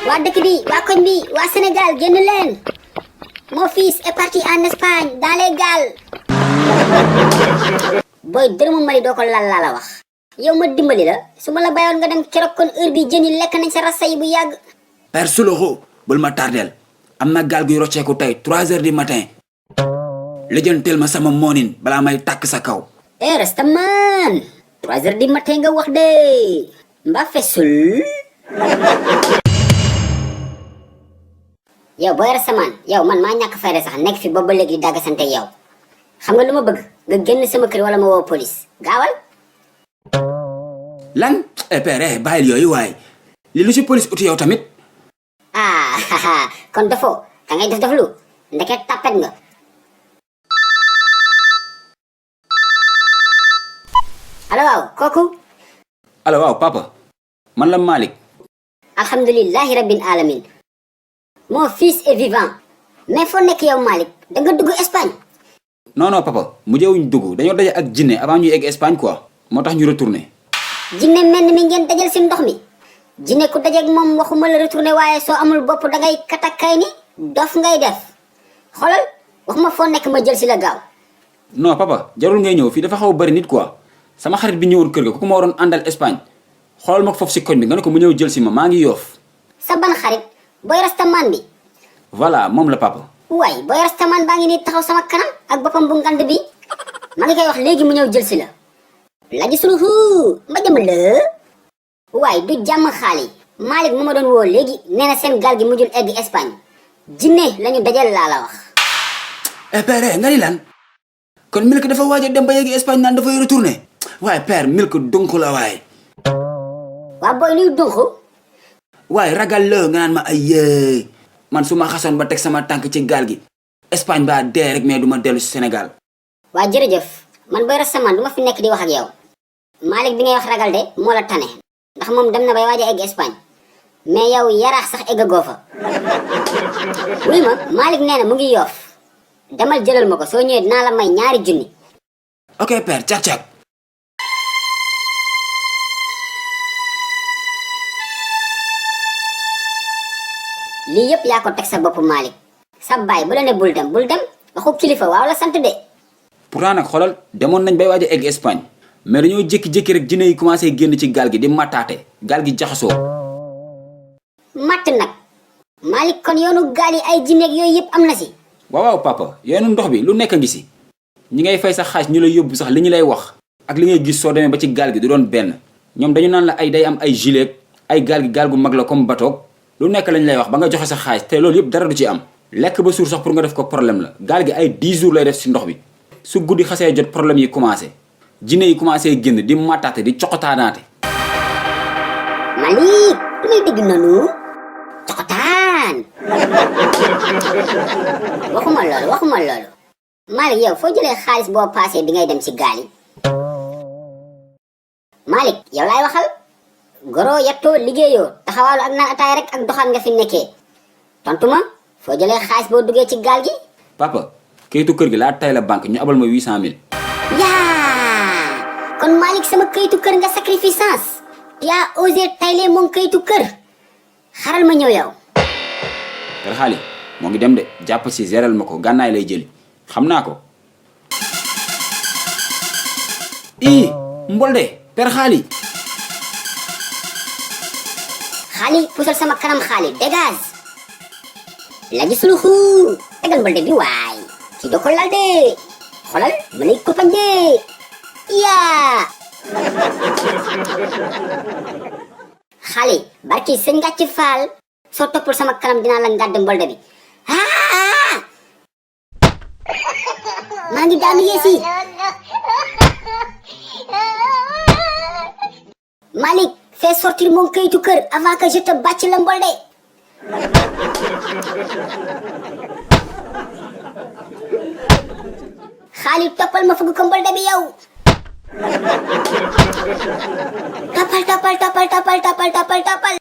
waa dëkk bi waa koñ bi waa Sénégal génn leen. Mon fils est parti en Espagne dans les gales. booy dërëmu Mali doo ko lal laa la wax. yow ma dimbali la su ma la bayoon nga dem keroog kon heure bi jën yi lekk nañ sa rasa yi bu yàgg. Père Soloxo bul ma tardeel am na gaal guy rocceeku tey 3 heures du matin lijjanteel ma sama moonin balaa may tàkk sa kaw. Rastaman 3 heures du matin nga wax de mbaa fesul. yow booy Rastaman yow man maa ñàkk fayda sax nekk fi ba léegi di dagg sante yow xam nga lu ma bëgg nga génn sama kër wala ma woo police gaawal. lan père bàyyil yooyu waaye li lu si police uti yow tamit. ah kon dafoo da ngay def lu ndeke tapet nga. allo waaw kooku. allo waaw papa man la Malick. alhamdulillahi rabbil alamin. mon fils est vivant. mais foo nekk yow Malick da nga dugg Espagne. non papa mujjewuñ dugg dañoo daje ak jinne avant ñuy egg Espagne quoi moo tax ñu retourné. jinne mel mi ngeen dajal si ndox mi. jinne ku dajeeg moom waxuma la retourné waaye soo amul bopp dangay katakay ni dof ngay def xoolal waxuma foo nekk ma jël si la gaaw. non papa jarul ngay ñëw fii dafa xaw a bëri nit quoi sama xarit bi ñëwoon kër ga ku ma waroon àndal Espagne xoolal ma ko foofu si koñ bi nga ne ko mu ñëw jël si ma maa ngi yoof. sa ban xarit booy Rastaman bi. voilà moom la papa. waay booy Rastaman baa ngi nii taxaw sama kanam ak boppam bu ngand bi maa ngi koy wax léegi mu ñëw jël si la. laji suluhu ma jëm la. waaye du jàmm xaali Malick mu ma doon woo léegi nee na seen gaal gi mujjul egg Espagne jinne lañu dajal laa la wax. père nga ni lan kon Milk dafa waaj a dem ba yegg Espagne naan dafay retourné waaye père Milk donc la waaye. waa booy luy dunq. waaye ragal la nga naan ma ay yee man su ma xasoon ba teg sama tànk ci gaal gi Espagne ba dee rek mais du ma dellu si Sénégal. waa jërëjëf man booy Rastaman du ma fi nekk di wax ak yow Malick bi ngay wax ragal de moo la tane ndax moom dem na bay waaj a egg Espagne mais yow yaraax sax eggagoo fa. wuy ma Malick nee na mu ngi yoof demal jëlal ma ko soo ñëwee dinaa la may 2 junni. ok père cak. lii yëpp yaa ko teg sa bopp Malick sa baay bu la ne bul dem waxu kilifa waaw la sant de. pourtant nag xoolal demoon nañ bay waaj a egg Espagne mais dañoo jékki-jékki rek jinne yi commencé génn ci gaal gi di mattaate gaal gi jaxasoo. matt nag Malick kon yoonu gaal yi ay jinneeg yooyu yëpp am na si. waaw papa yoonu ndox bi lu nekk ngi si ñi ngay fay sa xaalis ñu lay yóbbu sax li ñu lay wax ak li ngay gis soo demee ba ci gaal gi du doon benn ñoom dañu naan la ay day am ay gilet ay gaal gi gaal gu mag la comme bateau lu nekk lañ lay wax ba nga joxe sa xaalis te loolu yëpp dara du ci am lekk ba suur sax pour nga def ko problème la gaal gi ay 10 jours lay def si ndox bi su guddi xasee jot problème yi commencé jinne yi commencé génn di mattaate di coxotaanaate. Malick lu may dégg noonu coxotaan. waxuma loolu Malick yow foo jëlee xaalis boo paasee bi ngay dem ci gaal yi. Malick yow laay waxal goro yattoo liggéeyoo taxawaalu ak naan ataay rek ak doxaan nga fi nekkee tontu ma foo jëlee xaalis boo duggee ci gaal gi. papa kayitu kër gi laa tay la banque ñu abal ma 800000. yaa kon Malick sama kayitu kër nga sacrifice yaa osé tayle moom kayitu kër xaral ma ñëw yow. per xaali moo ngi dem de jàpp si géral ma ko gànnaay lay jëli xam naa ko. mbol de per xaali. xaali pusal sama kanam xaali dégage. laji suluxu tegal mbol de bi waay kii doo ko lal de xoolal ma lay koppañ de yaa. xaali barki sëñ nga ci faal soo toppul sama kanam dinaa la ngàdd mbolde bi. maa ngi daanu yeesi. Malick fais sortir mon kayitu kër avant que je te bàcc la mbolde. xaali toppal ma fugg ko mbolde bi yow. toppal